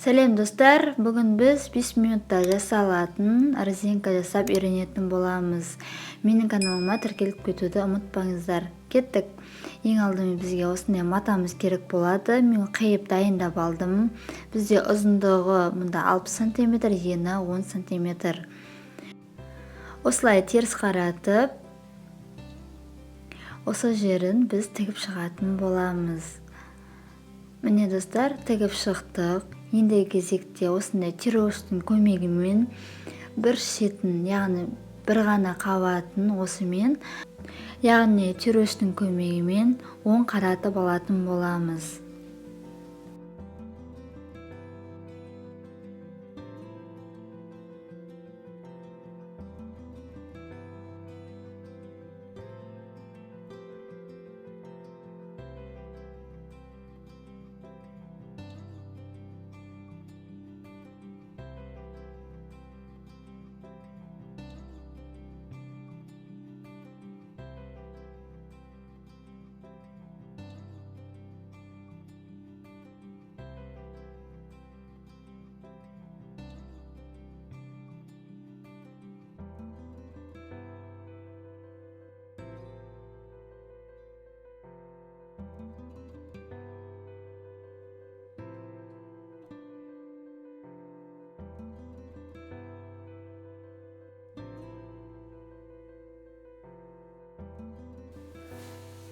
Сәлем, достар! Бүгін біз 5 минутта жасалатын резинка жасап үйренетін боламыз. Менің каналыма тіркеліп кетуді ұмытпаңыздар. Кеттік! Ең алдымен бізге осындай матамыз керек болады. Мен қиып дайындап алдым. Бізде ұзындығы мұнда 60 сантиметр, ені 10 сантиметр. Осылай теріс қаратып, осы жерін біз тігіп шығатын боламыз. Міне, достар, тігіп шықтық. Ендігі кезекте осындай түйреуіштің көмегімен бір шетін, яғни бір ғана қабатын осымен, яғни түйреуіштің көмегімен оң қаратып алатын боламыз.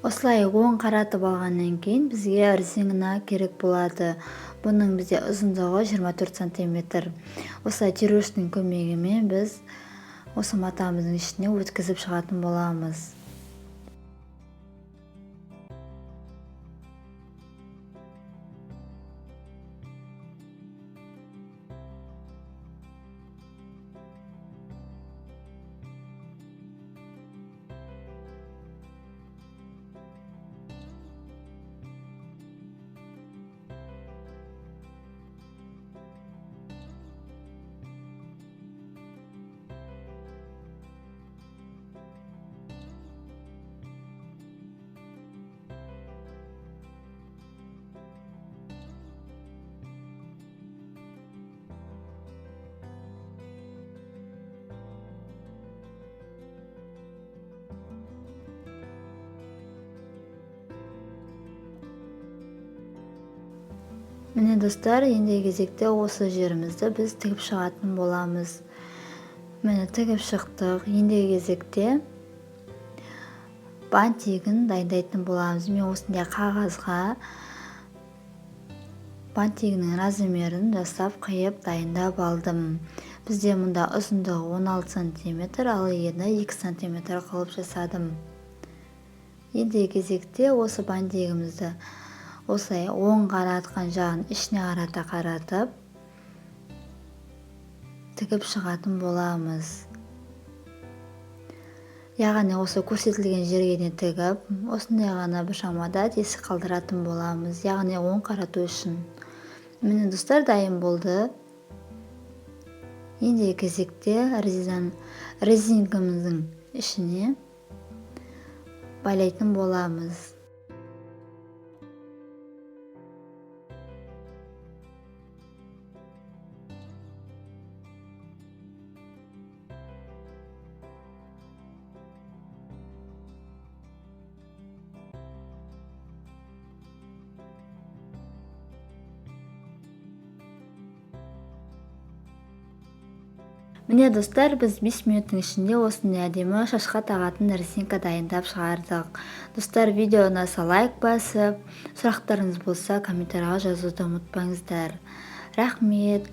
Осылай оң қаратып алғаннан кейін бізге резина керек болады. Бұның бізде ұзындығы 24 сантиметр. Осылай түйреуіштің көмегімен біз осы матамыздың ішіне өткізіп шығатын боламыз. Міне, достар, ендігі кезекте осы жерімізді біз тігіп шығатын боламыз. Міне, тігіп шықтық. Ендігі кезекте бантигін дайындайтын боламыз. Мен осындай қағазға бантигінің размерін жасап, қиып дайындап алдым. Бізде мұнда ұзындығы 16 сантиметр, ал ені 2 сантиметр қылып жасадым. Ендігі кезекте осы бантигімізді осылай оң қаратқан жағын ішіне қарата қаратып тігіп шығатын боламыз. Яғни осы көрсетілген жерге дейін тігіп, осындай ғана бір шамада тесік қалдыратын боламыз, яғни оң қарату үшін. Міне, достар, дайын болды. Ендігі кезекте резинкамыздың ішіне байлайтын боламыз. Міне, достар, біз 5 минуттың ішінде осындай әдемі шашқа тағатын резинка дайындап шығардық. Достар, видео ұнаса, лайк басып, сұрақтарыңыз болса, комментарийға жазуды ұмытпаңыздар. Рахмет.